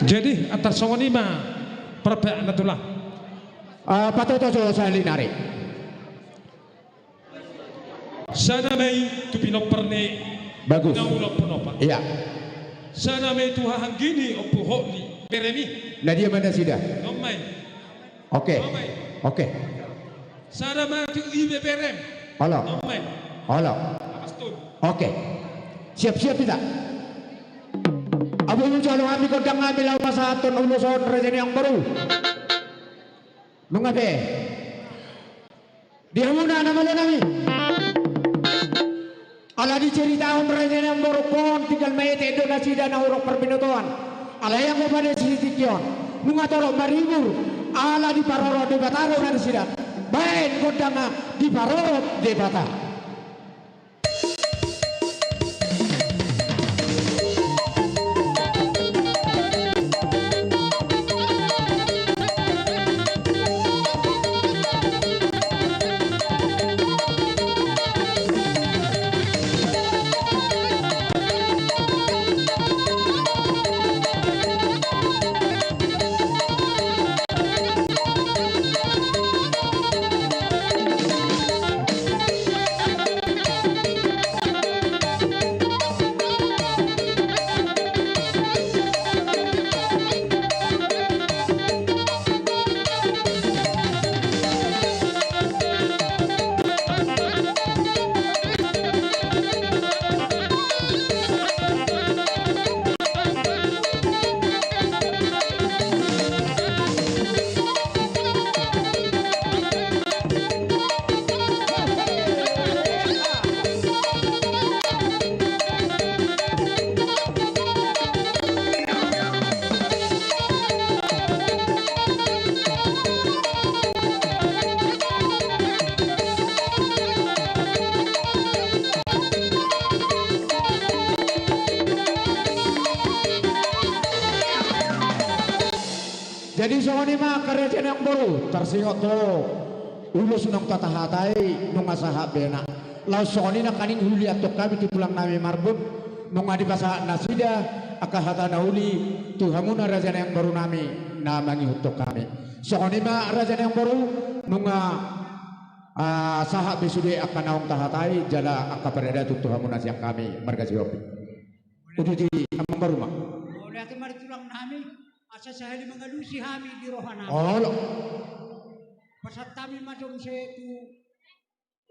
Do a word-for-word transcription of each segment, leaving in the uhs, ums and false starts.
Jadi antar songon i ma parpeak na tulang. Ah, patoto jo sahali nari. Sada ma i tu pinompar ni. Bagus. Na ulaon pinompar. Iya. Sada ma i tu haha anggi ni ompu hot ni beremi. Na dia ma nasida? Nonmai. Oke. Nonmai. Oke. Sada ma tu ibeberem. Olo. Nonmai. Olo. Apaston. Oke. Siap-siap hita. Abu jalo hami gondang hami laho pasahathon ulos on raja ni amangboru. Nunga pe. Di hamuna na malo nami. Ala diceritahon raja ni amangboru on tinggal maetek do nasida na hurang parbinotoan. Alai anggo pada sisi tingki on nunga torop maribur. Ala diparorot Debata do nasida. Baen gondang diparorot Debata. Jadi songon i ma angka raja ni amangboru, tarsingot do ulos naung tahatai nunga sahat be na. Laos songon i nangkaning huliathon hami tu tulang nami Marbun, nunga dipasahat nasida angka hata na uli tu hamuna raja ni amangboru nami na mangihuthon hami. Songon i ma raja ni amangboru, nunga, ah, sahat be sude angka naung tahatai jala angka paradaton tu hamuna sian hami marga Sihombing. Uduti amangboru ma. Mauliate ma di tulang nami. Asa sahali mangalusi hami di roha nami. Olo. Pasahat hami ma jo muse tu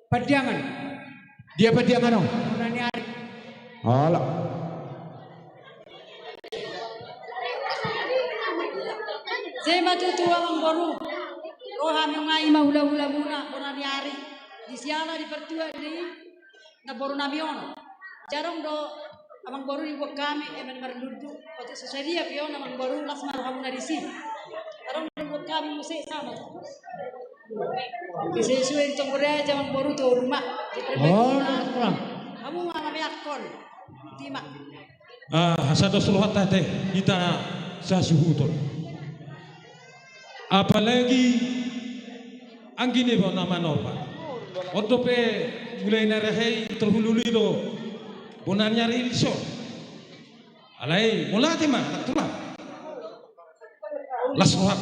Pandiangan. Dia Pandiangan on? Bona ni ari. Olo. Sai ma tutu amangboru. Roha nunga i ma hulahulamuna bona ni ari. Di siala di partua ni namboru nami on. Jarang do amangboru dibuat hami, emang marlundu. Otik so sadia pe on amangboru, las ma rohamuna disi. Jarang do dibuat hami muse sama. Di sesuai di tonggo raja amangboru tu rumah. Di terbaik. Oh, kita. Hamu ma mameakkon. Tima. Ah, asa dos rohanta te, hita sasuhuton. Apalagi anggi ni bona manorba. On dope mulai na rahei terhululi do bona ni ari dison. Alai mauliate ma, natural. Las roham.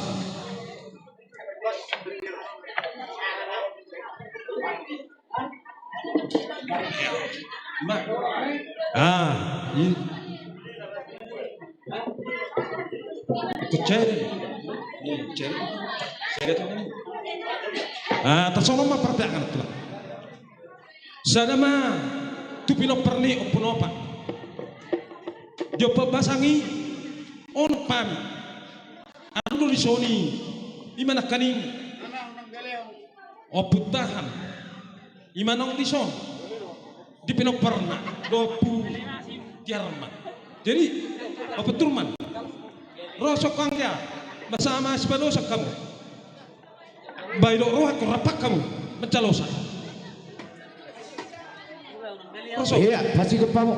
Ma. Ah, i. Kucel. Ni, kucel. Saya kata ni. Ah, tarsongon ma parpeak na tulang. Sada ma tu pinompar ni Ompu Nopa. Di Ompu Basang i, on pami. Adong do dison i, i ma nangkaning. Ompu Tahan. I ma naung dison. Di pinomparna do Ompu Tiarman. Jadi, Ompu Turman. Ro so anggia, masa ma sipadosa hamu. Baen do rohangku rap hamu manjalosa. Ro so. Iya, pasti kepamu.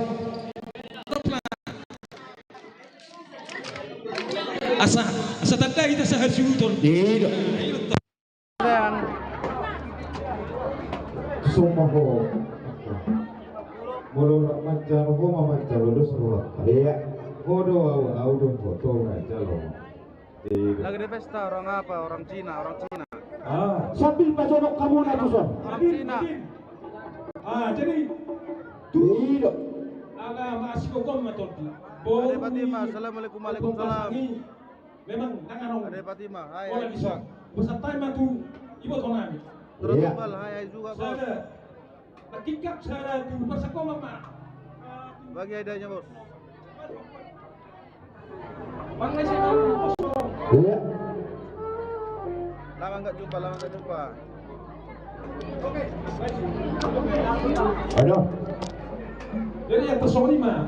Asa Asa tanda hita sahasuhuton. Iya. Soma ho. Molo manjalo ho ma manjalo dos roha. Iya. Ho do au, au do ho, to manjalo. Lagi di pesta orang apa? Orang Cina, orang Cina. Ah. Sambil pajonok hamu na tuson. Orang Cina. Ah, jadi tu. Iya. Ala masih kokom ma toldi. Ade Fatima, assalamualaikum. Waalaikumsalam. Memang tangan orang. Ade Fatima, hai, hai juga. Pesan time tu iboto nami. Terus. Iya. Hai, hai juga, Bos. Sada. Tingkat sada tu pasako mama. Bagi hadiahnya, Bos. Iya. Lama nggak jumpa, lama nggak jumpa. Aduh. Jadi yang tersoni mah,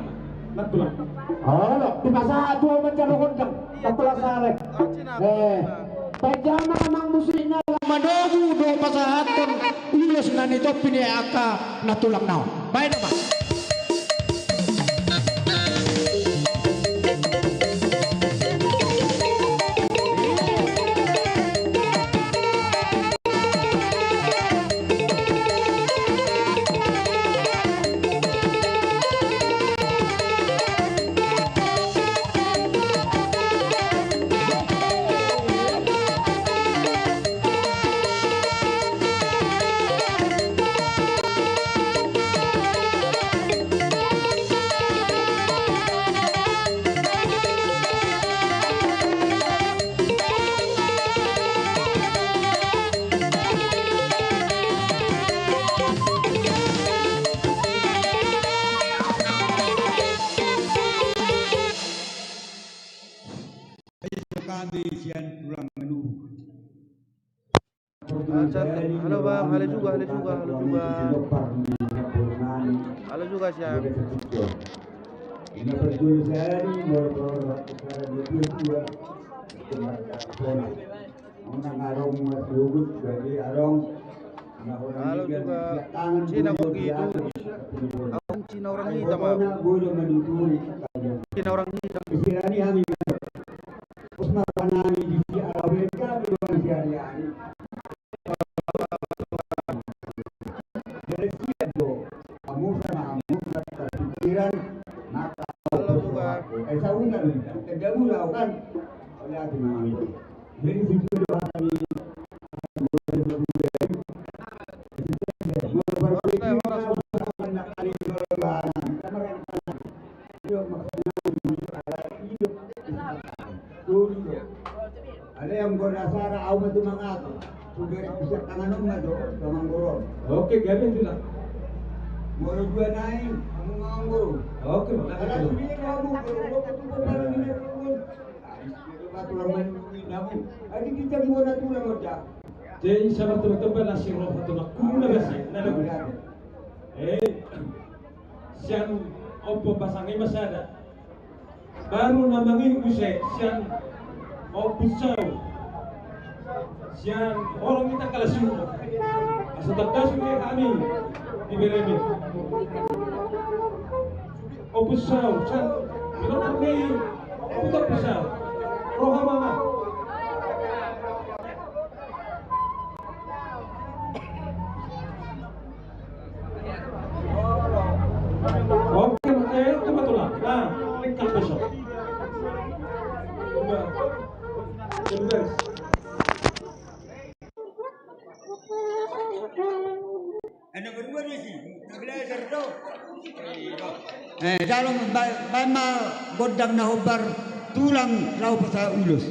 nantulang. Aduh, dipasahat tu manjalo gondang. Nantulang sare. Eh, pajama amang musikna. Manogu do pasahathon ulos na ni topi ni angka nantulang na on. Baen ma. Halo, Bang. Halo juga, halo juga, halo juga. Halo juga, siap. Halo juga. Cina kok gitu? Aku Cina orang hitam, aku. Cina orang hitam. Terus maka nami di si ala W K di ruang sehari-hari. Jadi siap do. Kamu sama kamu berpikiran maka. Halo juga. Eh, saya undang nih. Kerja mula kan. Oleh hati mama. Jadi situ do kami. Ada yang gua dasar, au ma tu mangaku. Sudah bisa tangan om ma jo, tangan gorong. Oke, gabe tu lah. Moro dua nai, kamu nganggo. Oke, makasih. Kalau sendiri kamu, kalau gua ketemu paling ini, Jadi, sabar teman-teman, nasi roha tu makku na basi, na lagu. Eh, sian ompu pasang i ma sada. Baru na mangihu muse, sian ompu sau. Sian orang kita kalas suhu. Asa tanda suhu hami di beremi. Ompu sau, sa, bilang kami, ompu tu ompu sau. Roha mama. Oke, oke, oke, betul lah. Nah, lengkap besok. Coba. Coba. Eh, jalo, ba-, baen ma gondang na hombar tulang laho pasahat ulos.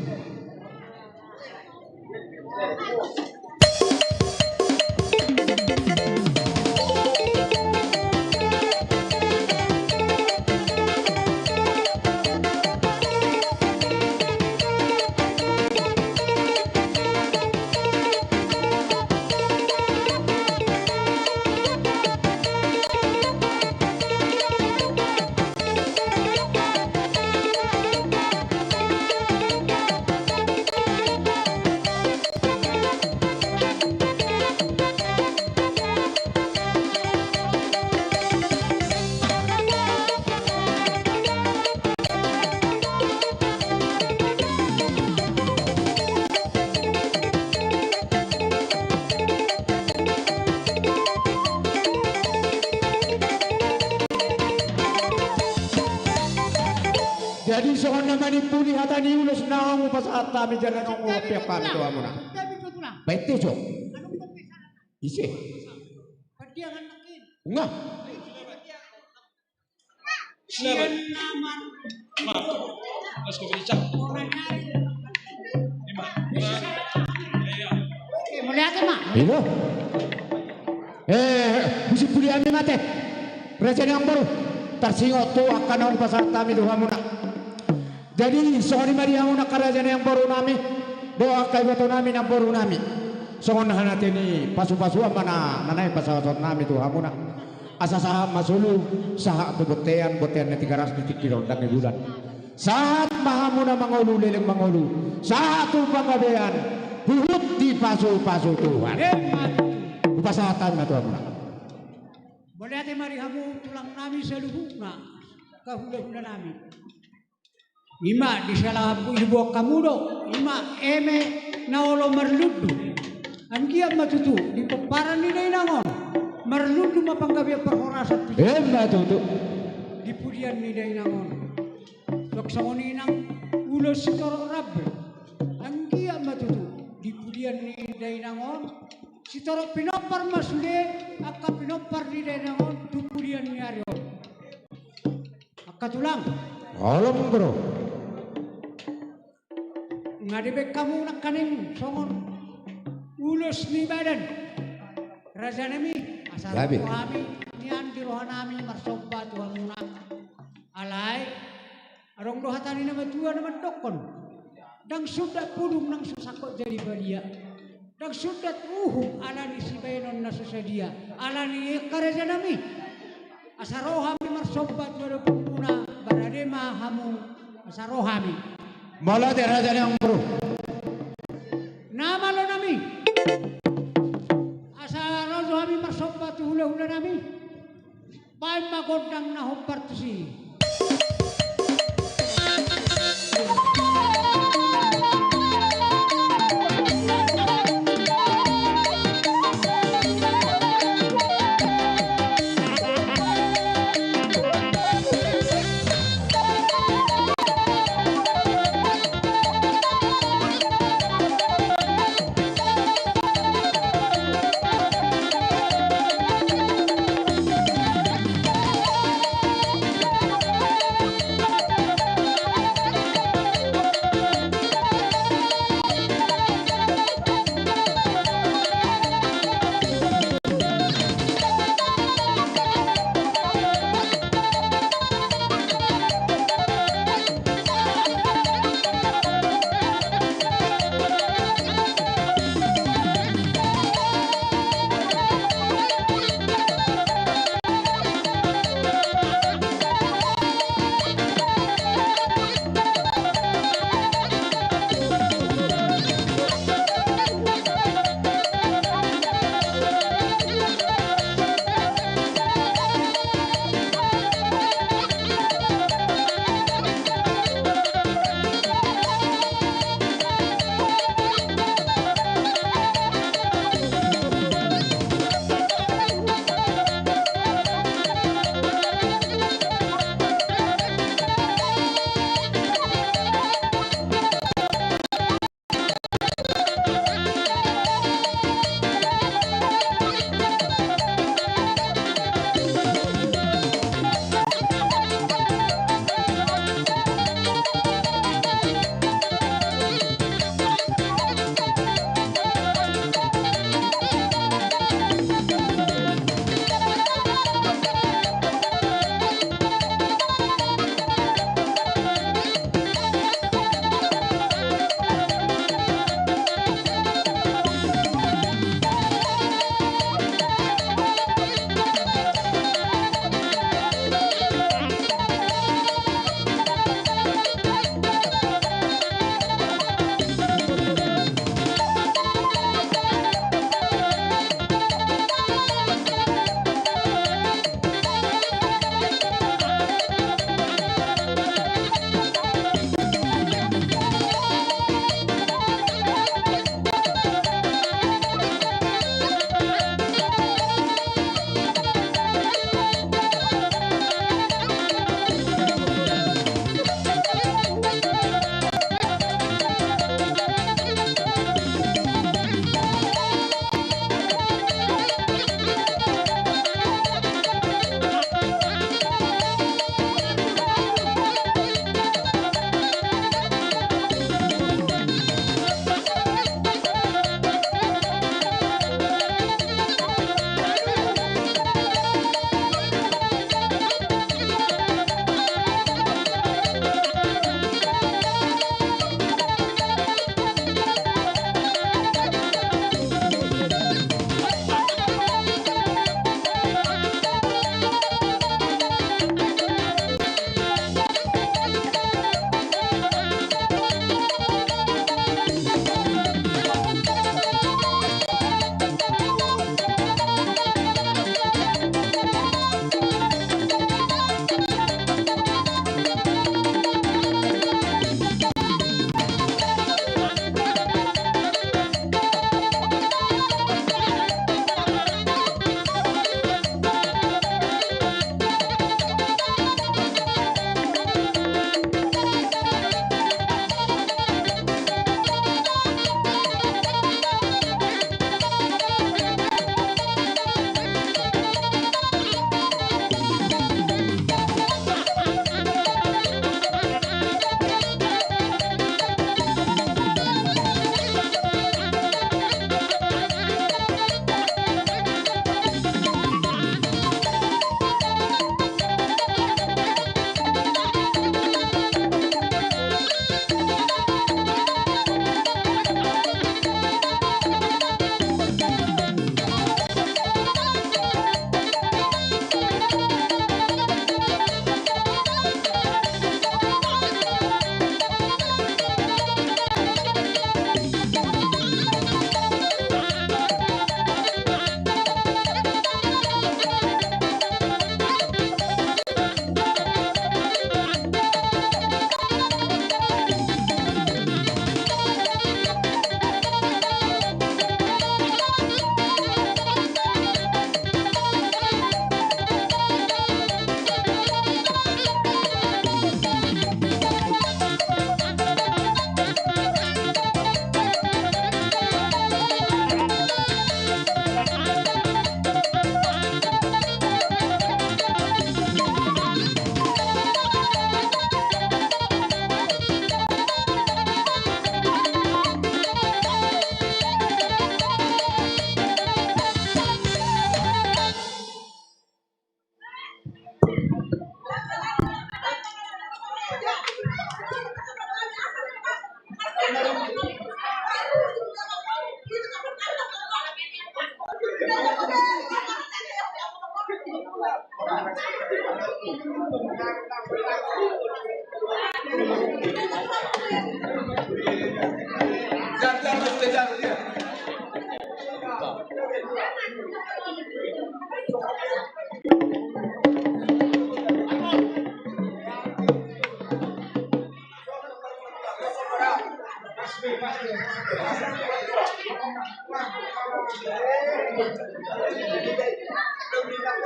Ni pudi hata ni ulos naung hupasahat hami jala naung huampu hami tu hamuna. Baen tejo. Ise? Nga. Ilo. Eh, husimpuli hami ma ate. Raja ni amangboru, tarsingot tu angka naung hupasahat hami tu hamuna. Jadi songon i ma di hamuna angka raja ni amangboru nami dohot angka iboto nami, namboru nami. Songon hata ni pasu-pasuan ma na naeng pasahaton nami tu hamuna. Asa sahat ma solu, sahat tu bontean, bontean na Tigaras di tingki rondang ni bulan. Sahat ma hamuna mangolu, leleng mangolu, sahat tu panggabean, huhut dipasu-pasu Tuhan. Hupasahat hami ma tu hamuna. Mauliate ma di hamu tulang nami saluhutna, angka hula-hula nami. I ma di salahan ni boan hamu do, i ma eme na olo marlundu. Anggiat ma tutu di pomparan ni dainang on marlundu ma panggabean parhorasan tu. I ma tutu. Di pudian ni dainang on. Dok songon i nang ulos sitorop rambu. Anggiat ma tutu di pudian ni dainang on sitorop pinompar ma sude angka pinompar ni dainang on tu pudian ni ari on. Angka tulang. Olo, amangboru. Nga dibaen hamu nangkaning songon ulos ni badan. Raja nami, asa ro hami nian di roha nami marsomba tu hamuna. Alai adong do hata ni na matua na mandokkon. Ndang sundat pudung nang so sangkot jadi badia. Ndang sundat uhum ala ni sibaenon na so sadia. Alani i angka raja nami, asa ro hami marsomba tu adopanmuna, barade ma hamu, asa ro hami. Molo ate raja ni amangboru. Na malo nami. Asa ro jo hami marsomba tu hula-hula nami. Baen ma gondang na hombar tusi.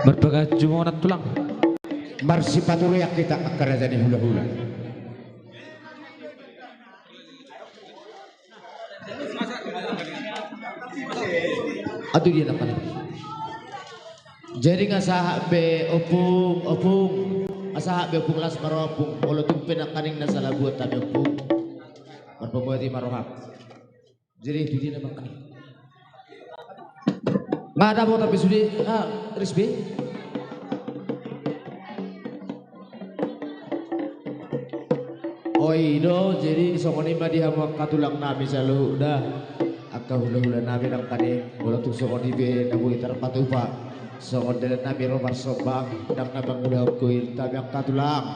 Marbagas jumolo tulang. Marsipaturean hita angka raja ni hulahula. Aduh dia namanya. Jadi nga sahat be ompung, ompung. Nga sahat be ompung, las ma roha ompung. Molo tung pe nangkaning na sala buat hami ompung, marpamuati ma roham. Jadi itu dia nama kami. Nga dapot be sude, ah, Risbe. Oi do, jadi songon i ma di hamu angka tulang nami saluhutna, angka hulahula nami nangkaning, molo tung songon i be na boi tarpatupa. Songon dalan nami ro marsomba, ndang na mangulahon koil hami angka tulang.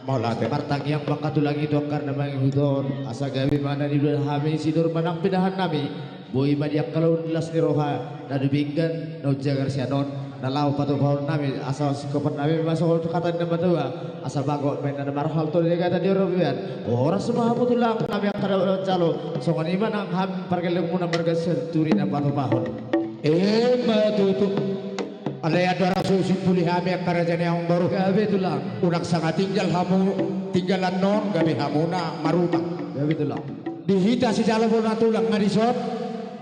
Mauliate. Martangiang ma angka tulang i tu angka na mangihut on, asa gabe ma na niula hami sidohor manang pinahan nami. Boi ma di angka ulaon las ni roha na dumenggan na umjagar sian on, na laho patupahon nami, asa singkopan nami ma songon hata ni na matua, asa bagot ma inna na marhalto di gata di robean. Horas ma hamu tulang nami angka na manjalo, songon i ma nang hami pargellenmuna marga Sianturi na patupahon. Emma tutu. Alai andorang so husimpuli hami angka raja ni amangboru. Gabe tulang. Unang sanga tinggal hamu, tinggal annon gabe hamuna marumang. Gabe tulang. Di hita sijalo bona tulang nga dison.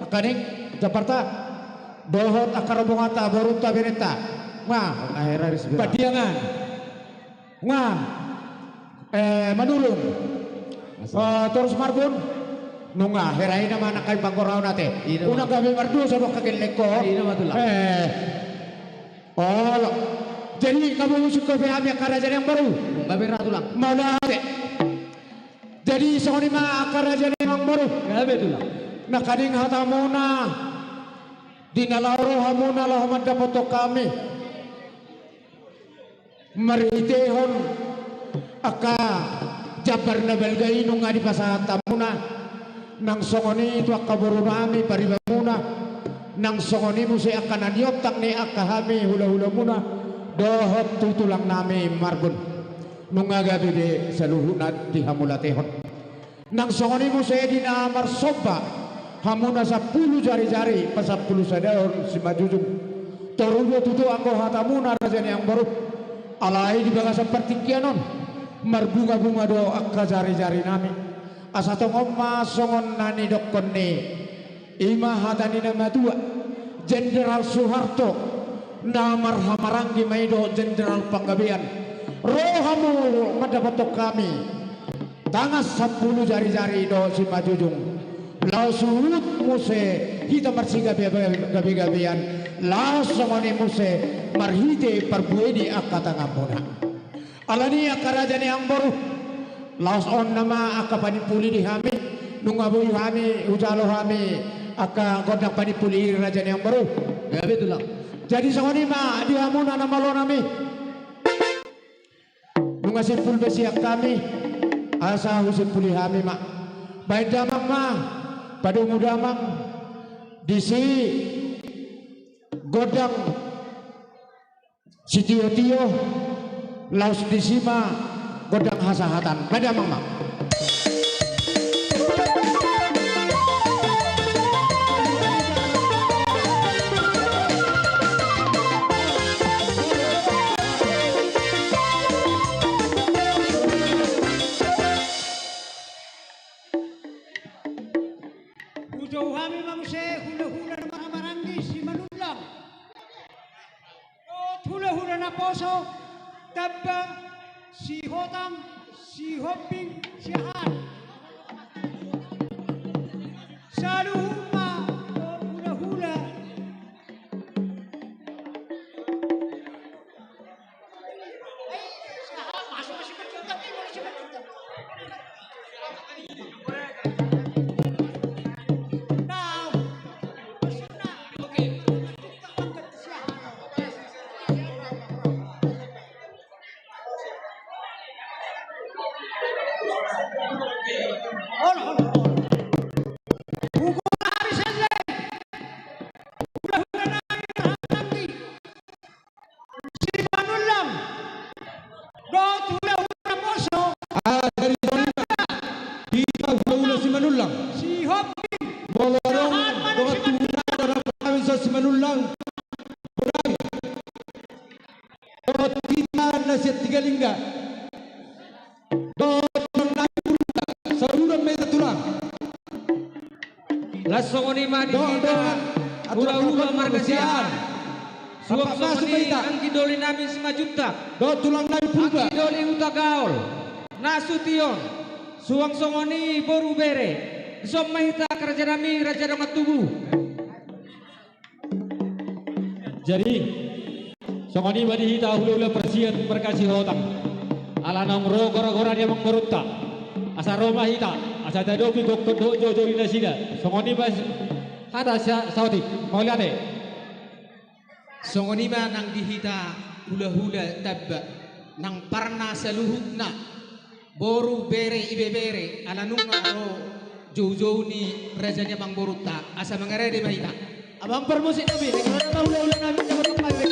Angka ning Japarta. Dohot angka rombonganta, borunta, berenta. Nga. Pandiangan. Nga, eh, Manurung. Eh, torus Marbun. Nunga, hera ina ma nangkaning panggoraon ate. Ina ma. Unang gabe mardosa do angka gellengkon. Ina ma tulang. Eh. Olo. Jadi nga boi husingkop be hami angka raja ni amangboru. Gabe ra tulang. Mauliate. Jadi songon i ma angka raja ni amangboru. Gabe tulang. Nangkaning hatamuna. Di na laho ro hamuna laho mandapothon hami. Marhitehon angka jambar na balga i nunga dipasahat hamuna, nang songon i tu angka boru nami paribanmuna, nang songon i muse angka na niontak ni angka hami hulahulamuna, dohot tu tulang nami Marbun. Nunga gabe be saluhutna dihamauliatehon. Nang songon i muse di na marsomba hamuna sampulu jarijari pasampulu sadahon simanjujung. Toru do tutu anggo hatamuna raja ni amangboru. Alai di bagasan partingkian on marbungabunga do angka jarijari nami. Asa tongon ma songon na nidokkon ni I ma hata ni na matua, Jenderal Soeharto, na marhahamaranggi ma i dohot Jenderal Panggabean. Ro hamu mandapothon hami, tangan sampulu jarijari dohot simanjujung. Laos huhut muse hita marsigabegabean, laos songon i muse marhite parbue ni angka tanganmuna. Alani i angka raja ni amangboru, laos on nama angka panimpuli di hami, nunga boi hami, hujalo hami angka gondang panimpuli i raja ni amangboru. Gabe tulang. Jadi songon i ma di hamuna na malo nami. Nunga simpul be sian hami, asa husimpuli hami ma. Baen damang ma, padomu damang, disi gondang sitiotio, laos disi ma gondang hasahatan. Baen damang ma. Hujou hami ma muse hulahula na marhahamaranggi Simanullang. Dohot hulahula naposo, Tamba, Sihotang, Sihombing, Siahaan. Saluhut ma dohot hulahula. Molo adong dongan tubuna, dongan nami sian Simanullang, dohot hita na sian Tiga Lingga, dohot tulang nami Purba, saluhutna ma hita tulang. Laos songon i ma di hita hula-hula marga Siahaan. Suang songon i anggi doli nami Simanjuntak, dohot tulang nami Purba, anggi doli Hutagaol, Nasution, suang songon i boru bere. Dison ma hita raja nami, raja dongan tubu. Jadi songon i ma di hita hula-hula parsian marga Sihotang. Ala naung ro gora-gora ni amangborunta, asa ro ma hita, asa tadopi gokhon dohot jou-jou ni nasida. Songon i ma hata sa-, saotik. Mauliate. Songon i ma nang di hita hula-hula tamba, nang parna saluhutna, boru, bere, ibebere, ala nunga ro jou-jou ni raja ni amangborunta, asa mangarade ma hita. Abang parmusik nami, nang hula-hula nami, nang hula-hula nami.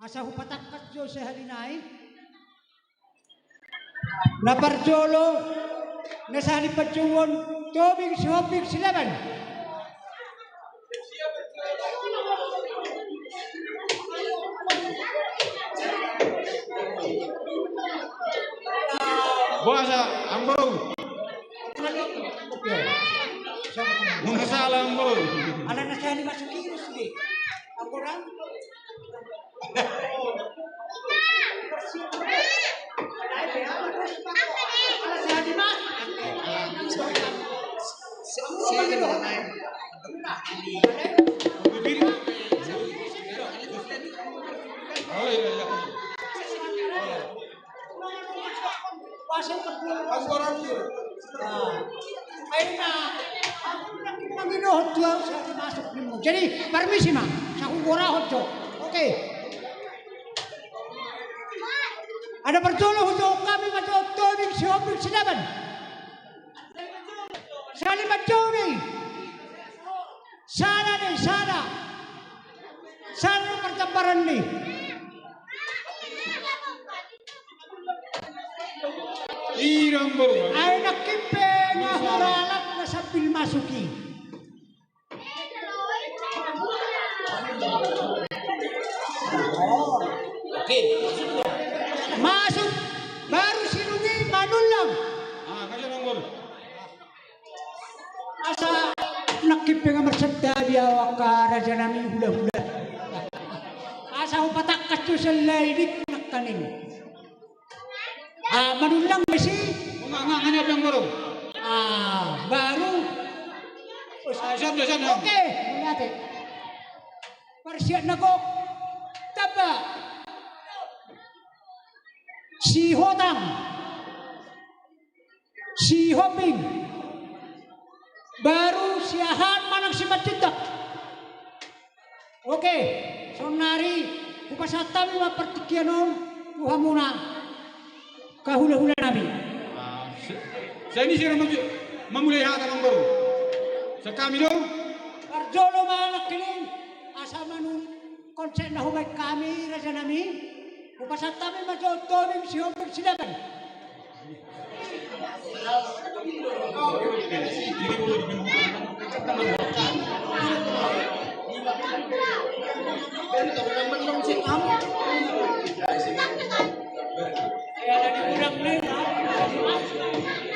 Asa hupatangkas jo sahali nai. Na parjolo, na sahali panjouon, Tobing Sihombing Silaban. Boasa, Amang Boru? Muna sala, Amang Boru. Ala na sahali masuk virus di. Amang Boru. Jadi, permisi ma, sai hugorahon jo. Oke. Ala parjolo hujou hami ma jo Tobing Sihombing Silaban. Sahali manjou do i. Sala do i, sala. Sala do parjambaran i. Ai nangkin pe nga huralap na sambil masuk i. Masuk, baru sinungi manullang. Asa nangkin pe nga marsantabi au angka raja nami hulahula. Asa hupatangkas jo sahali nai nangkaning. Ah, manullang ma si. Nga, nga, nga, nga, Amang Boru. Ah, baru. Ah, santai, santai. Oke, mauliate. Parsiap na gok. Tamba. Sihotang. Sihombing. Baru Siahaan manang Simanjuntak. Oke, saonari hupasahat hami ma partingkian on tu hamuna, angka hulahula nami. Ah, sa-, sai ni sira mamulai hata, Amang Boru. Sian hami do. Parjolo ma nangkining, asa manang konsep na hubaen hami raja nami, hupasahat hami ma jo Tobing Sihombing Silaban.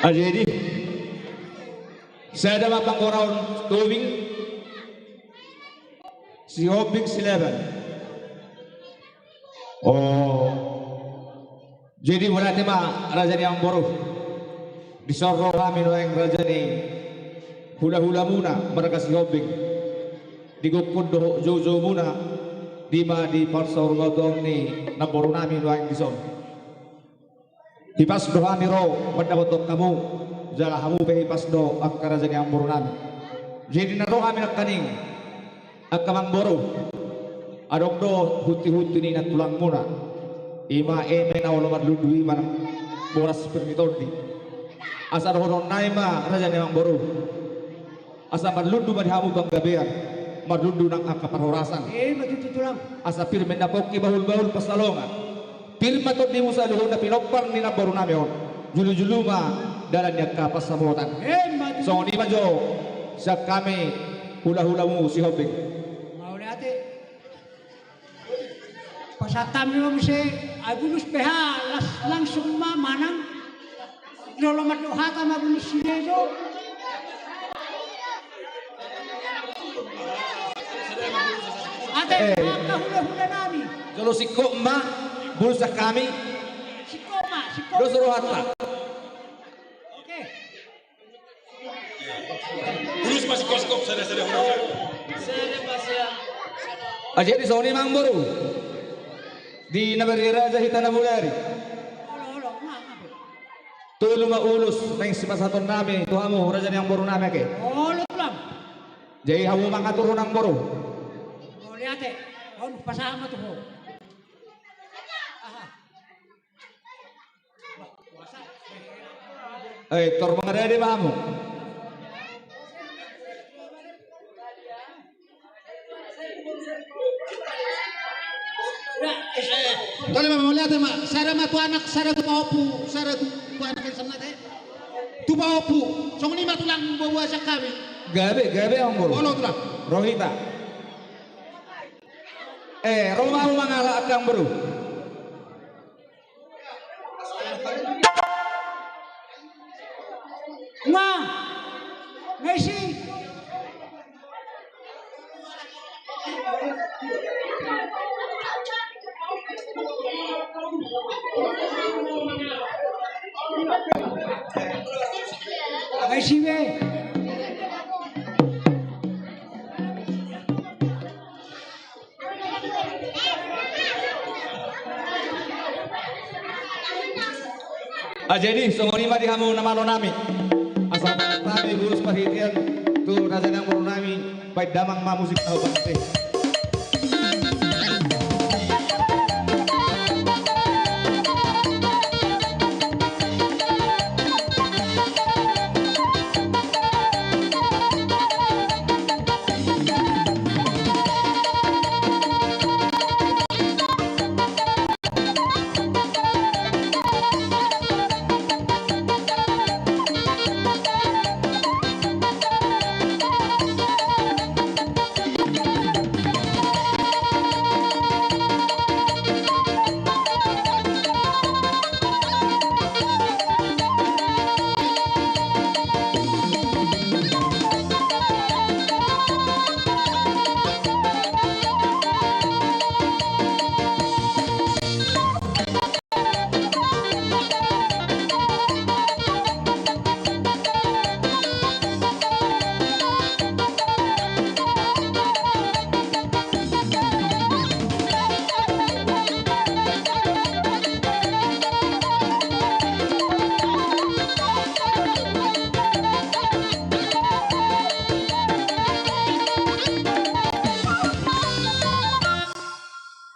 Ah, jadi sada ma panggorahon Tobing Sihombing Silaban. Oh. Jadi mauliate ma raja ni Amang Boru. Dison ro hami nuaeng raja ni hulahulamuna marga Sihombing. Di gokhon dohot joujoumuna, di ma di parsaurmatuaon ni namboru nami nuaeng dison. Hipas do hami ro mandapothon hamu, jala hamu pe hipas do angka raja ni Amang Boru nami. Jadi na ro hami nangkaning. Angka Amang Boru, adong do hunti-hunti ni nantulangmuna. I ma eme na olo marlundu i manang boras pir ni tondi. Asa dohonon nami ma raja ni Amang Boru. Asa marlundu ma di hamu panggabean, marlundu nang angka parhorasan. Ima tutu, Tulang. Asa pir ma inna pongki, bahulbahul pansalongan. Pir ma tondimu saluhutna pinompar ni namboru nami on. Julu-julu ma dalan ni angka pansamotan. Ima tutu. Songon i ma jo sian hami hulahulamu Sihombing. Mauliate. Pasahat hami ma muse, ai bulus pe ha, las langsung ma manang. Jolo mandok hata ma bulus sude jo. Ate, eh, angka hulahula nami. Jolo singkop ma, bulus sian hami. Singkop ma, singkop. Dos rohanta. Oke. Bulus ma singkop, singkop, sada, sada, sada. Ah, jadi songon i ma Amang Boru. Di na marga raja hita na mulai. Tolu ma ulos naeng sipasahaton nami tu hamu raja ni Amang Boru nami ake. Olo, Tulang. Jadi hamu mangaturhon, Amang Boru. Mauliate. Hamu pasahat ma tu ho. Aha. Eh, tor mangadade ma hamu. Mauliate ma, sada ma tu anak, sada tu pahompu, sada tu, tu anak yang senat, eh. Tu pahompu, songon i ma tulang boboa sian hami. Gabe, gabe amang boru. Olo tulang. Ro hita. Eh, ro ma ahu mangalap angka amang boru. Nga, nga isi. Nga isi be. Ah, jadi songon i ma di hamu na malo nami. Asa hami bulus parhitean tu raja nang boru nami, baen damang ma musik na hobante.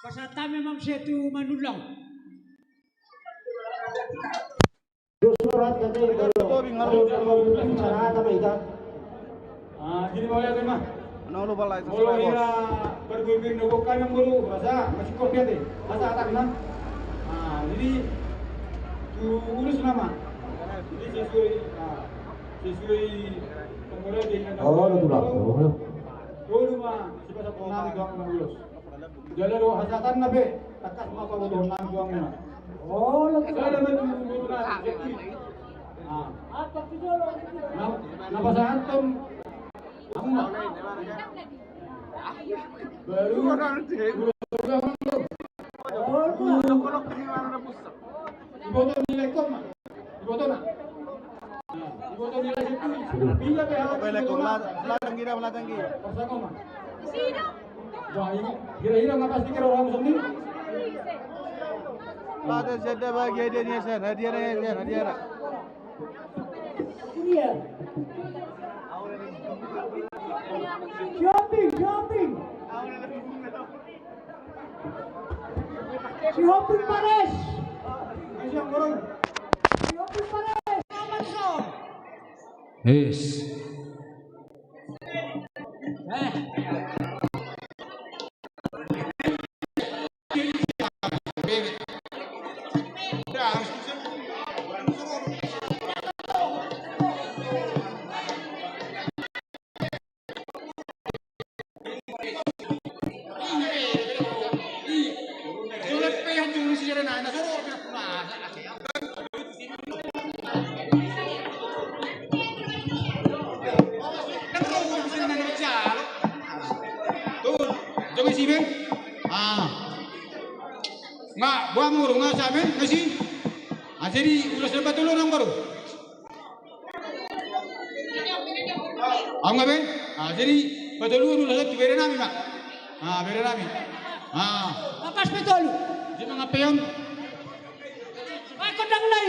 Pasahat hami ma muse tu Manullang. Dos surat katanya kalau, kalau sama itu bicara apa itu? Ah, jadi mau lihat ma. Molo hira parguir-guir na gok kan yang baru rasa masih kok dia deh. Masa atak na. Ah, jadi tu urus nama. Jadi sesuai, ah, sesuai pengurus dia. Oh, betul lah. Dulu mah siapa satu nama doang urus. Jala do hasahatanna pe, tangkas ma pabotohon nami tu hamuna. Olo, sada ma tu boru nami. Ah. Na, na pasahathon hamuna. Baru. Olo. Iboto ni Lekom ma. Iboto na. Nah, iboto ni Lekom. Ladang gira, ladang gira. Parsako ma. Wah, ini hira-hira nggak pasti kira orang sendiri. Pada sada bahagia dia ni Hasan, hadiah ni Hasan, hadiah. Iya. Shopping, shopping. Si Hoping Pares. Si Hoping Pares. Yes. Nga boha muru nga samen nga si. Ah, jadi ulos na patolu nang baru. Ahu nga be? Ah, jadi patolu ulos tu bere nami ma. Ah, bere nami. Ah. Bagas patolu. Jadi mangapeon. Baik, kondang lai.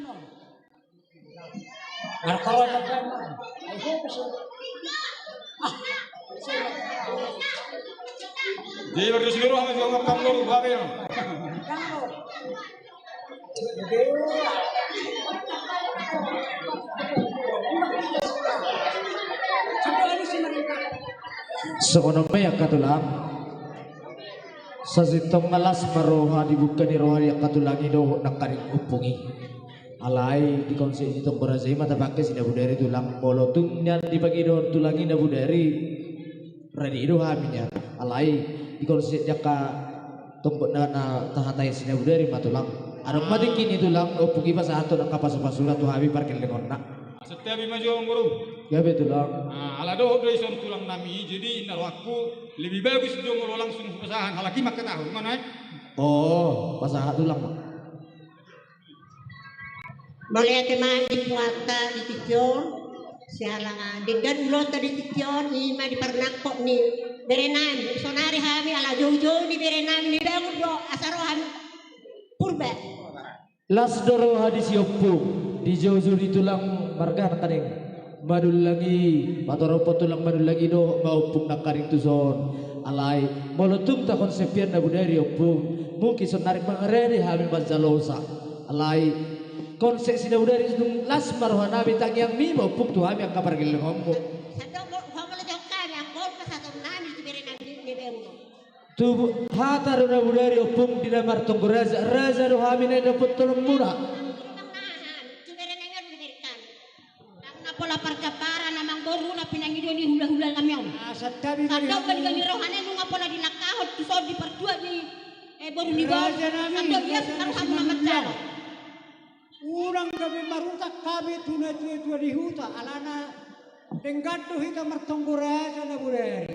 Di berdua seluruh hama juga makan lu, babe. Songon on ma i angka tulang. Sasintongna las ma roha, dibuka ni roha ni angka tulang i dohot nangkaning ompung i. Alai di konsep ni tonggo raja i ma tapangke si Nabodari tulang, molo tung nian dipangidohon tulang i Nabodari, rade do hami nian. Alai di konsep ni angka tonggo na, na tahatai si Nabodari ma tulang. Adong ma tingki ni tulang, ompung i pasahathon angka pasupasuna tu hami pargellengonna. Santabi ma jo amang boru. Gabe tulang. Ah, ala dohot do ison tulang nami, jadi inna rohangku lebih bagus do molo langsung hupasahat, halak i mangkatahon, i ma na i. Oh, pasahat tulang ma. Mauliate ma di Tuhanta di tingki on, siala denggan ulaonta di tingki on, i ma di parnangkok ni berenami. Sonari hami ala joujou ni berenami, dibangun do asa ro hami Purba. Las do roha di si ompung, dijou-jou ni tulang marga nangkaning Manullang i, patorop tulang Manullang i dohot ma ompung nangkaning tuson. Alai molo tung takonsep hian Nabodari ompung, mungkin sonari mangarade hami manjalosa. Alai konsep si Nabodari tung las ma rohanami, tangiangmi ma ompung tu hami angka pargellengonmu. Sandok do, ho molo jong hami anggo pasahatonnami tu berenami di, di berenami. Tu hata do Nabodari ompung di na martonggo raja, raja do hami na indapothononmuna. Ndang pola pargambaran amang boru na pinangido ni hulahula nami on. Sandok ma di gani rohana nunga pola dilangkahon tuson di partua ni, eh, boru ni boru. Sandok ia marham na manjalo. Unang gabe marutang hami tu na tuatua di huta, alana denggan do hita martonggo raja Nabodari.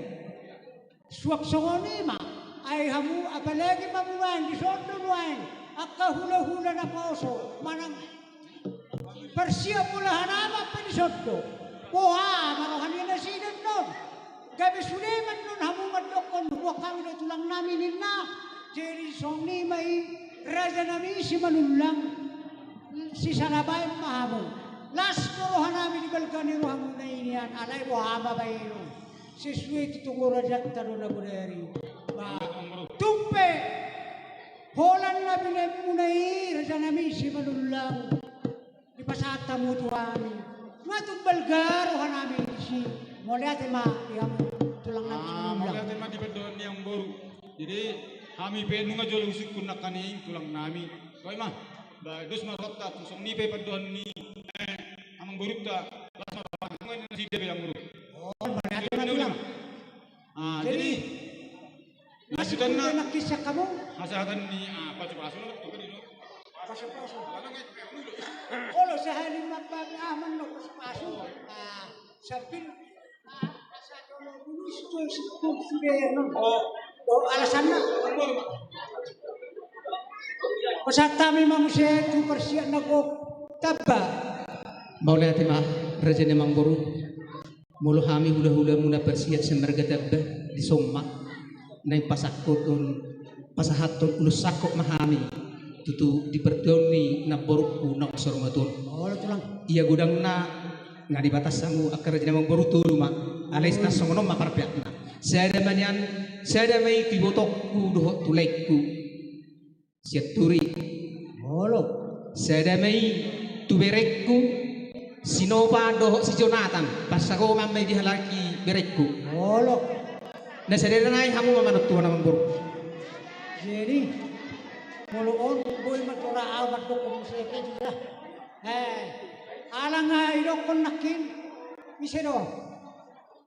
Suang songon i ma, ai hamu apalagi ma nuaeng, dison do nuaeng angka hulahula naposo manang parsiap mula hanama pe dison do. Boha ma roha ni nasida annon? Gabe sude ma annon hamu mandokkon, huboan hami do tulangnami ninna. Jadi songon i ma i, rajanami Simanullang, sisalabaen ma hamu. Las do rohanami di balga ni rohamuna i nian, alai boha ma baenon. Sesuai tu tonggo rajanta do Nabodari. Ba, tung pe holan na binaenmuna i, rajanami Simanullang, dipasahat hamu tu hami. Nunga tung balga rohanami disi. Mauliate ma di hamu tulangnami Simanullang. Mauliate ma di pandohan ni amang boru. Jadi hami pe nunga jolo husungkun nangkaning tulangnami. Songon i ma. Ba, dos ma rohanta tu songon i pe pandohan ni, eh, amang borunta. Las ma rohanta, nunga ninna nasida be amang boru. Oh, mauliate ma tulang. Ah, jadi, jadi, lanjutanna nangkin sian hamu? Hasahatan ni, ah, pasupasu lah, tunggu dulu. Pasupasu. Olo, sahali ma, ah, manang pasupasu. Ah, sambil, ah, asa tolo bulus tu si, tu si Beno. Oh, oh, alasanna. Pasahat hami ma muse tu parsiap na gok tamba. Mauliate ma, raja ni amang boru. Molo hami hulahulamuna parsiap sian marga tamba, dison ma naeng pasahathon, pasahathon ulos sangkot ma hami tutu di partuaon ni namborungku naung saur matua on. Olo tulang. Ia godangna, nga di batas hamu angka raja ni amang boru, tolu ma. Alai tarsongon on ma parpeakna. Sada ma nian, sada ma i tu ibotongku dohot tu laengku. Sianturi. Olo. Sada ma i tu berengku, si Nopa dohot si Jonatan, pansagoman ma i di halak i berengku. Olo. Na sada nai hamu ma manontuhon amang boru. Jadi molo on boi ma tora au mandok muse pe juga. Eh, ala nga idokkon nangkin, ise do?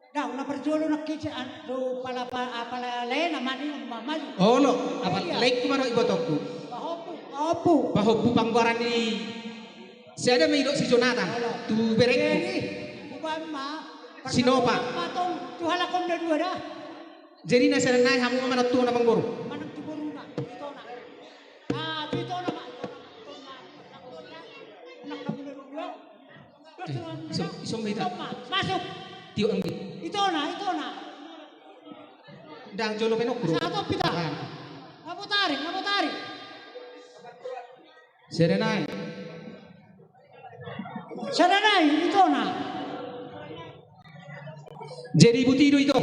Dang, na parjolo nangkin si an-, do pala pa-, apala lae na mani mamaju. Olo, apala laengku ma dohot ibotongku. Pahompu, pahompu. Pahompu panggoaran ni sada ma i dohot si Jonatan. Olo. Tu berengku. Jadi, umpama, si Nopa. Pertemuan ma tong, tu halak on na dua da. Jadi na sada nai hamu ma manontuhon amang boru. Manang tu boru. Sombita. Masuk. Tio anggi. Itona, itona. Ndang jolo pe nongkrong. Satu pita. Nah. Nga boi tarik, nga boi tarik. Sada nai. Sada nai, itona. Jadi buti do ito,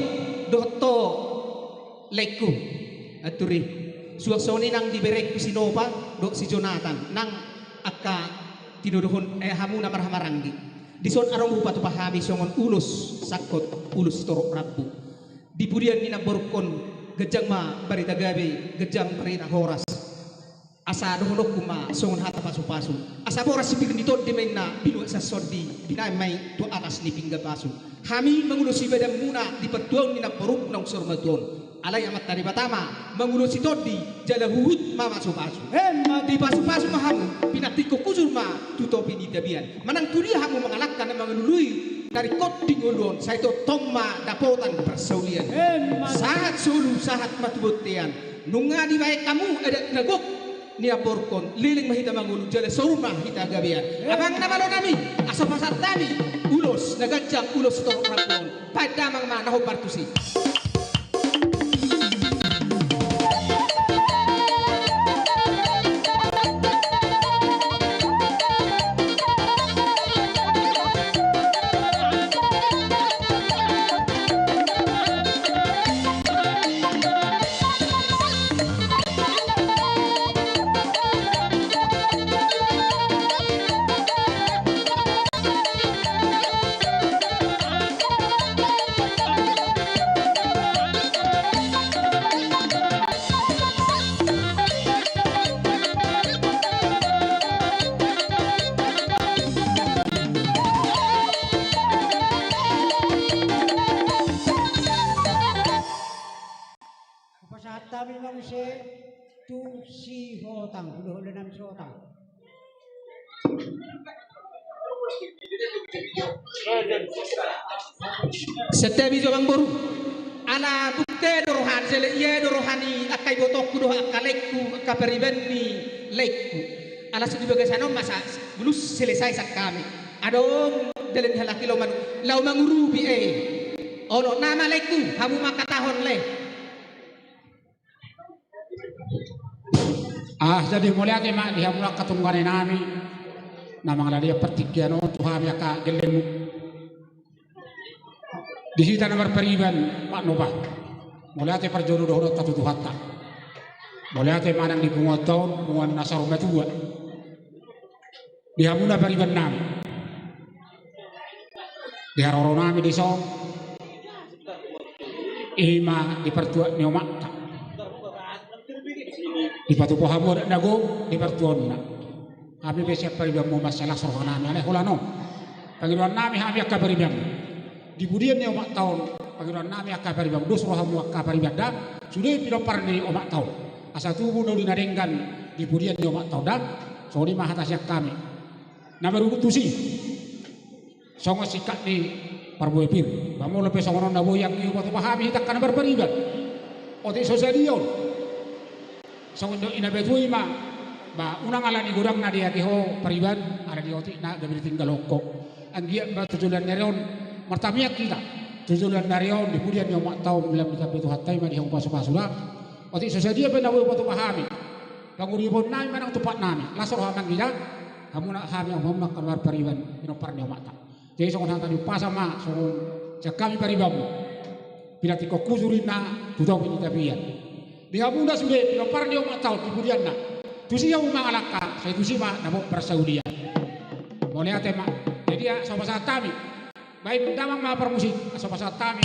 dohot ho laengku. Anturi. Suang songon i nang di berengku si Nopa, dohot si Jonatan. Nang angka tinodohon, eh, hamu na marhahamaranggi. Dison adong hupatupa hami songon ulos sangkot, ulos torop rambu. Di pudian ni namborungkon, ganjang ma barita gabe, ganjang barita horas. Asa dohononku ma songon hata pasupasu. Asa boras sipir ni tondi ma inna, binuat sian sondi, binaen ma i tu atas ni pinggan pasu. Hami mangulosi badanmuna di partuaon ni namborungku naung saur matua on. Alai Amanta Debata ma mangulosi tondi jala huhut mamasupasu. Emma tutu. Dipasupasu ma hamu, pinantikhon hujur ma tu topi ni tapian. Manang tudia hamu mangalangka na mangalului na ringkot di ngolu on, sai tongtong ma dapotan parsaulian. Emma tutu. Sahat solu, sahat ma tu bontean. Nunga dibaen hamu adat na gok ni namborungkon, leleng ma hita mangolu jala saur ma hita gabean. Emma. Amang na malo nami, asa pasahat hami ulos na ganjang, ulos torop rambu on. Baen damang ma na hombar tusi. Hupasahat hami ma muse tu si Hotang, hulahula nami si Hotang. Santabi jo amangboru. Ala bukti do roha ni, sele ia do roha ni angka ibotongku dohot angka laengku, angka pariban ni laengku. Ala so di bagasan on ma sa, belum selesai sian hami. Adong dalan ni halak i laho manu, laho mangurupi, eh. Olo, nama laengku, hamu mangkatahon, le. Ah, jadi mauliate ma di hamu angka tunggane nami na mangalehon partingkian on tu hami angka gellengmu. Di hita na marpariban, Pak Nopa. Mauliate parjolo dohononta tu Tuhanta. Mauliate ma nang di punguanta on, punguan na saur matua. Di hamu na pariban nami. Di haroro nami dison. I ma di partuat ni omakta. Dipatupa hamu adat na gok di partuaonna. Hami pe sian paribanmu mansai las roha nami, alai holan on. Pangidoan nami hami angka paribanmu. Di pudian ni omakta on, pangidoan nami angka paribanmu. Dos rohamu angka pariban da, sude pinompar ni omakta on. Asa tubu na uli na denggan di pudian ni omakta on da, songon i ma hata sian hami. Na marungut tusi. Songon singkat ni parbue pir. Ba molo pe songon on na boi anggi hupatupa hami hita angka na marpariban. Otik so sadia on. Songon didok ni natua-tua i ma. Ba unang ala ni godang na diake ho pariban, ala ni otik na gabe ditinggalhon ho. Anggiat ma tu joloan ni ari on. Martamiang hita. Tu joloan ni ari on, di pudian ni omakta on, lam ditambai Tuhanta i ma di hamu pasupasu da. Otik so sadia pe na boi hupatupa hami. Panguripon nami manang tumpak nami. Las roha ma anggi da. Hamu na hami angka na marpariban, pinompar ni omakta. Jadi songon hata ni umpasa ma, songon sian hami paribanmu. Pinantikhon hujur inna, tu topi ni tapian. Di hamu na sude, pinompar ni omakta on, di pudianna. Tusi hamu mangalangka, sai tusi ma, dapot parsaulian. Mauliate ma. Jadi asa hupasahat hami. Baen damang ma parmusik, asa hupasahat hami.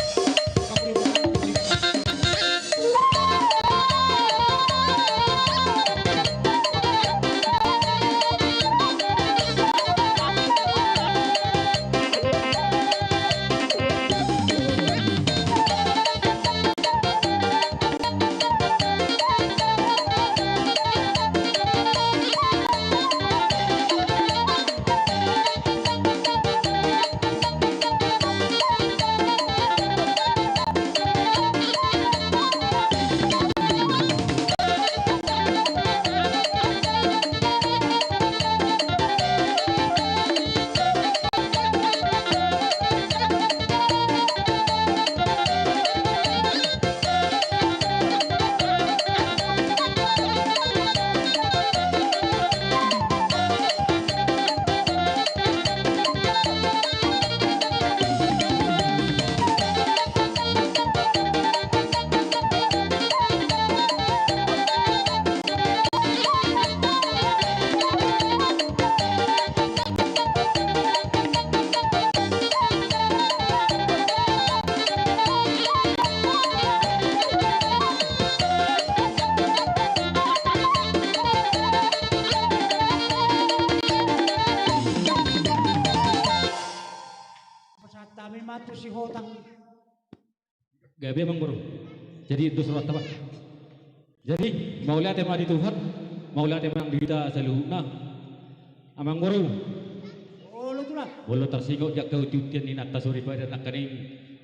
Gabe, Amangboru. Jadi dos rohanta, Pak. Jadi mauliate ma di Tuhan, mauliate ma di hita saluhutna. Amangboru. Olo, Tulang. Molo tarsingot di angka untiuntian ni na soripada nangkaning,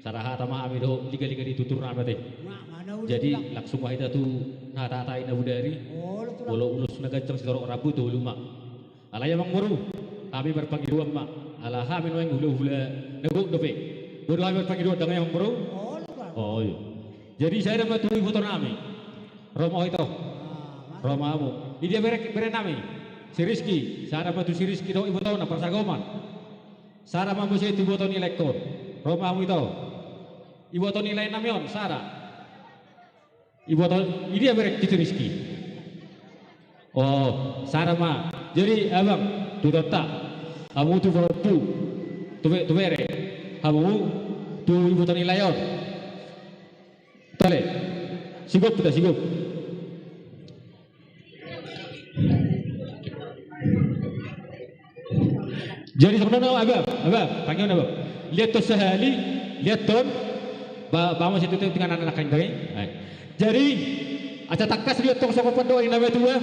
sada hata ma hami dohot ligaligana di tutur nami ate. Jadi langsung ma hita tu hata-hata i na bodari. Olo, Tulang. Molo ulos na ganjang sitorop rambu, tolu ma. Alai, Amangboru, hami marpangidoan ma, ala hami nuaeng hulahula na gok dope. Boi do hami marpangidoan, dang, Amangboru? Olo, Tulang. Oi. Jadi sada ma tu iboto nami. Ro ma ho ito. Ro ma hamu. Idia bere, bere nami? Si Rizky. Sada ma tu si Rizky dohot ibotona, parsagoman. Sada ma muse tu iboto ni laengkon. Ro ma hamu ito. Iboto ni lae nami on, sada. Iboto, idia bere ni si Rizky? Oh, sada ma. Jadi, Abang, tu tonta. Hamu tu pahompu. Tu be-, tu bere. Hamu tu iboto ni lae on. Tole. Sigop, kita sigop. Jadi songon on, Abang, Abang, pangidoan, Abang. Liat on sahali, liat on. Ba, ba, muse tu tingki na nangkaning, eh. Jadi asa tangkas liat on songon pandohan ni na matua.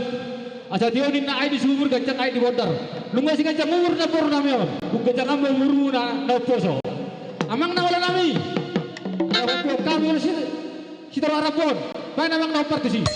Asa tio ninna aek di sumur, ganjang aek di bondar. Nunga siganjang umur na boru nami on, nunga ganjang ma umurmuna na umposo. Amang na olo nami. Hami olo si Sitorop rambu on, baen, Amang, na hombar tusi.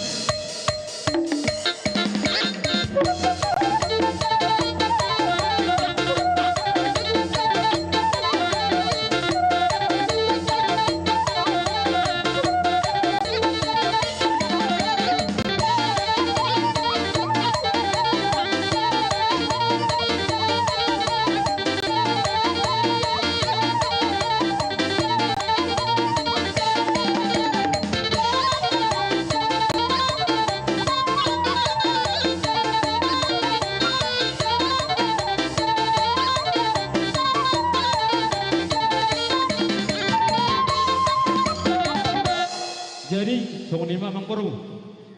Jadi songon i ma, Amangboru,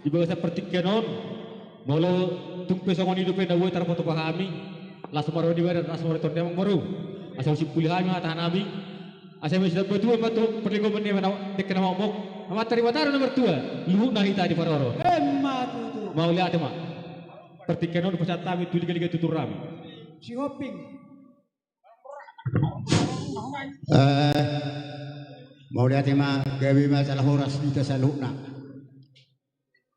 di bagasan partingkian on, molo tung pe songon i dope na boi tarpatupa hami, las ma roha ni badan, las ma roha ni tondi, Amangboru. Asa husimpuli hami hata nami. Asa masitambatua ma tu parlinggoman ni Amanta Debata na mokmok, Amanta Debata do na martua, luhutna hita diparorot. Emma tutu. Mauliate ma. Partingkian on pasahat hami tu ligaliga tutur nami. Sihombing. Eh, mauliate ma, gabe ma jala horas di hita saluhutna.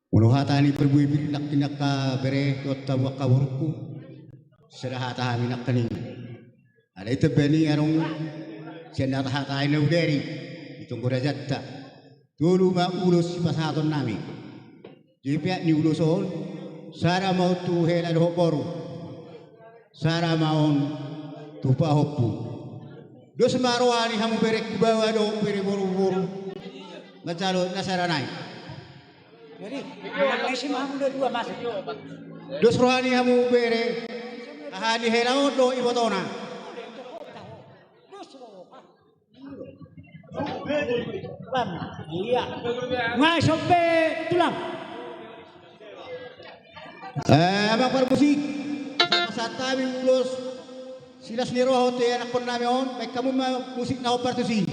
Molo hata ni parbue pir nangkin angka bere dohot hamu angka borungku, sada hata hami nangkaning. Alai tamba ni adong sian hata-hata i na bodari di tonggo rajanta. Tolu ma ulos sipasahaton nami. Di peak ni ulos on, sada ma on tu hela dohot boru, sada ma on tu pahompu. Dos ma roha ni hamu bere, baoa dohot bere boru-boru manjalo na sada nai. Jadi, manang na isi ma hamu dua-dua masuk. Dos roha ni hamu bere, aha, ni hela on dohot ibotona. Bang, iya. Nga sompe, Tulang. Eh, Amang parmusik. Pasahat hami ulos silas ni roha tu ianakhon nami on, baen hamu ma musik na hombar tusi.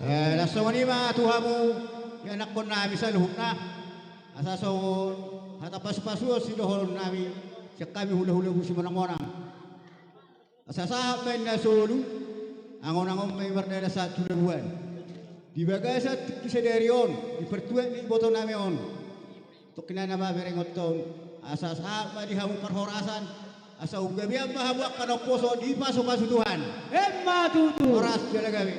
Eh, laos songon i ma tu hamu ianakhon nami saluhutna. Asa songon hata pasu-pasuon sidohonon nami sian hami hula-hula Simonang-monang. Asa sahat ma inna solu, Angon-angon ma i mardada sahat tu labuan. Di bagasan tingki sadari on, di partuat ni iboto nami on, tongkin na ma berengonhon, asa sahat ma di hamu parhorasan, asa umgabean ma hamu angka na umposo dipasu-pasu Tuhan. Emma tutu. Horas jala gabe.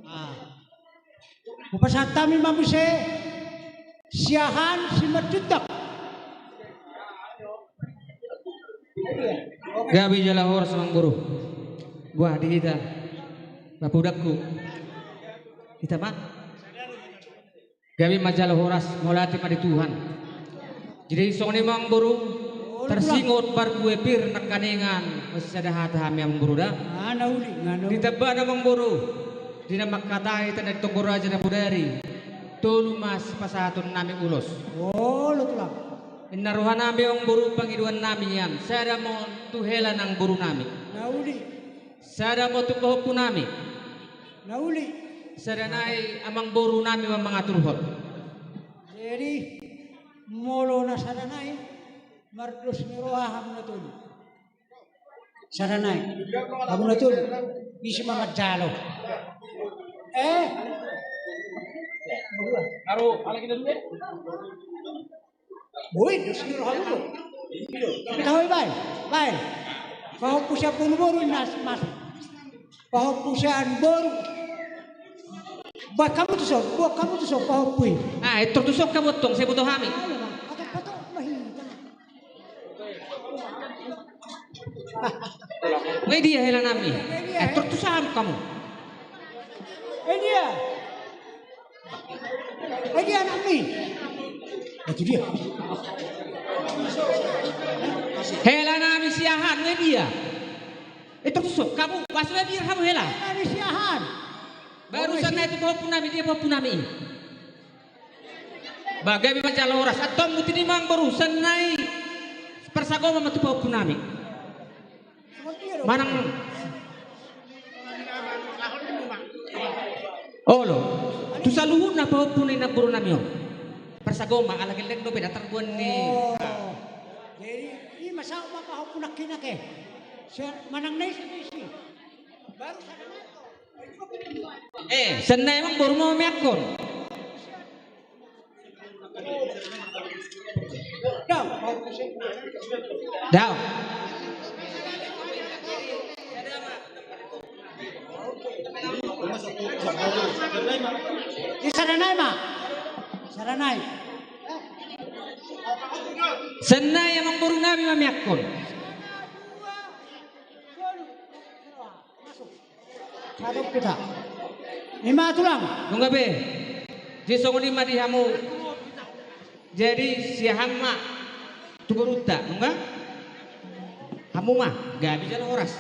Ah. Hupasahat hami ma muse siahaan simarjutak. Gabe jala horas amangboru. Buah di hita. Bapudakku. Hita ma. Gabe ma jala horas, mauliate ma di Tuhan. Jadi songon i ma amangboru, tarsingot parbue pir nangkaningan, masada hata hami amangboru da. Ngana uli, ngana uli. Di tamba na amangboru, di na mangkatai tanda di tonggor raja na bodari, tolu ma sipasahaton nami ulos. Olo tulang. Inna roha nami amangboru pangidoan nami nian, sada ma on tu hela nang boru nami. Na uli. Sada ma on tu pahompu nami. Na uli. Sada nai amangboru nami ma mangaturhon. Jadi molo na sada nai mardos ni roha hamu na tolu. Sada nai hamu na tolu. Ise ma manjalo. Eh. Aro, ala kita dulu. Boi, dos ni roha muna. Tahu, baen, baen. Pahompu sian boru-boru i na masuk. Pahompu sian boru. Baen hamu tu son, baen hamu tu son pahompu i. Ah, etor tu son hamu tong, sai boto hami. Ayo, Bang. Patok, patok, ma hita. Weh, dia hela nami. Etor tu son hamu. Eh, dia. Eh, dia anakmi. Itu dia. Hela nami siahaan, eh, dia. Eh, terus, kamu, pas dia hamu hela. Hela nami siahaan. Barusan na itu pahompu nami, dia pahompu nami. Bagai memang jala horas. Antong buti ni amangboru, songon i. Parsagoma ma tu pahompu nami. Manang. Olo. Tu saluhutna pahompu ni namboru nami on. Parsagoma, ala gelleng dope datar buan ni. Oh. Jadi, i ma saut ma pahompu nangkin ake. Manang na isi, isi. Baru sada. Eh, songon i amangboru ma meakkon. Daong. Di sada nai ma. Sada nai. Songon i amangboru nami ma meakkon. Masuk. Satu kita. Ima tulang. Nunga be. Jadi songon i ma di hamu. Jadi siahaan ma tu borunta, nunga? Hamu ma, gabe jala horas.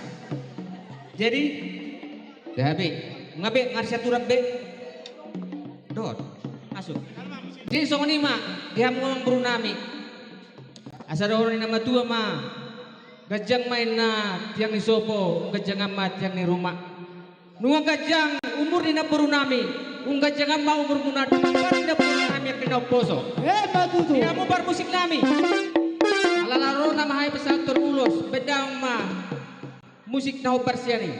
Jadi gabe. Nunga be, ngar siaturan be. Dot. Masuk. Jadi songon i ma di hamu amangboru nami. Asa dohonon ni na matua ma. Ganjang ma inna tiang ni sopo, ganjangan ma tiang ni ruma. Nunga ganjang umur ni namboru nami, nunga ganjangan ma umurmuna, di namboru nami angka na umposo. Eh, ma tutu. Di hamu parmusik nami. Ala na ro nama hai pasahathon ulos, baen daong ma musik na hombar sian i.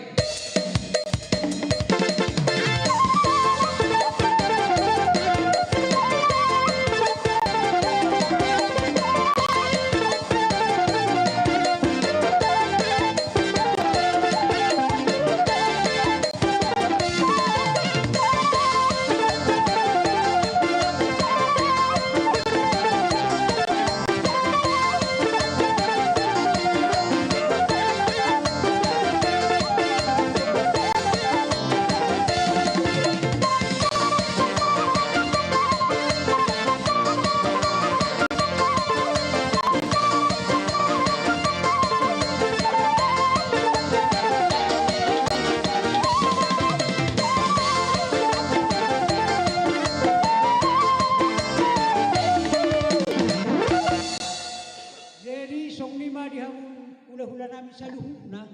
Jadi songon i ma di hamu hulahula nami saluhutna.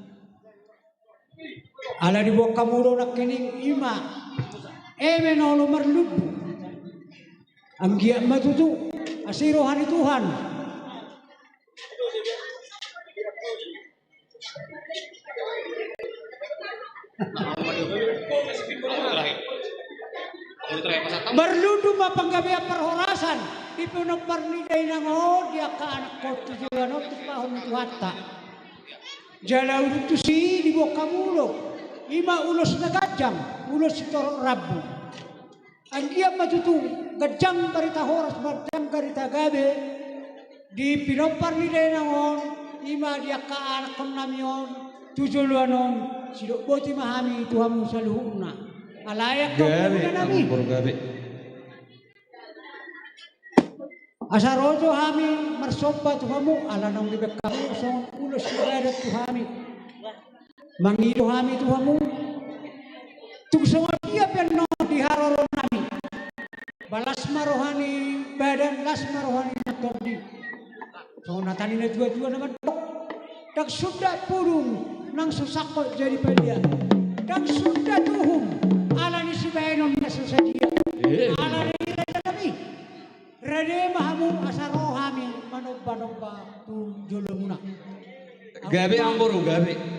Ala diboan hamu do nangkining ima. Eme na olo marlumbu. Anggiat ma tutu. Asi roha ni Tuhan. Marlundu ma panggabean parhorasan di pinompar ni dainang on, di angka anakkon tu joloan on, tumpahon ni Tuhanta. Jala dung tusi diboan hamu ulos, i ma ulos na ganjang, ulos sitorop rambu. Anggiat ma tutu ganjang barita horas, ganjang barita gabe di pinompar ni dainang on, i ma di angka anakkonnami on tu joloan on. Sidok boti ma hami tu hamu saluhutna. Alai angka, gabe, amangboru, gabe. Asa ro jo hami marsomba tu hamu, ala naung dibaen hamu songon ulos sibahen tu hami. Mangido hami tu hamu, tung songon dia pe annon di haroronnami, ba las ma roha ni badan, las ma roha ni tondi. Songon hata ni natuatua na mandok: Ndang sundat pudung nang so sangkot jadi padia, ndang sundat uhum ala ni sibahenon na so sadia. Eh. Ala ni i, rajanami, rade ma hamu asa ro hami manombanomba tu jolomuna. Gabe, amangboru, gabe.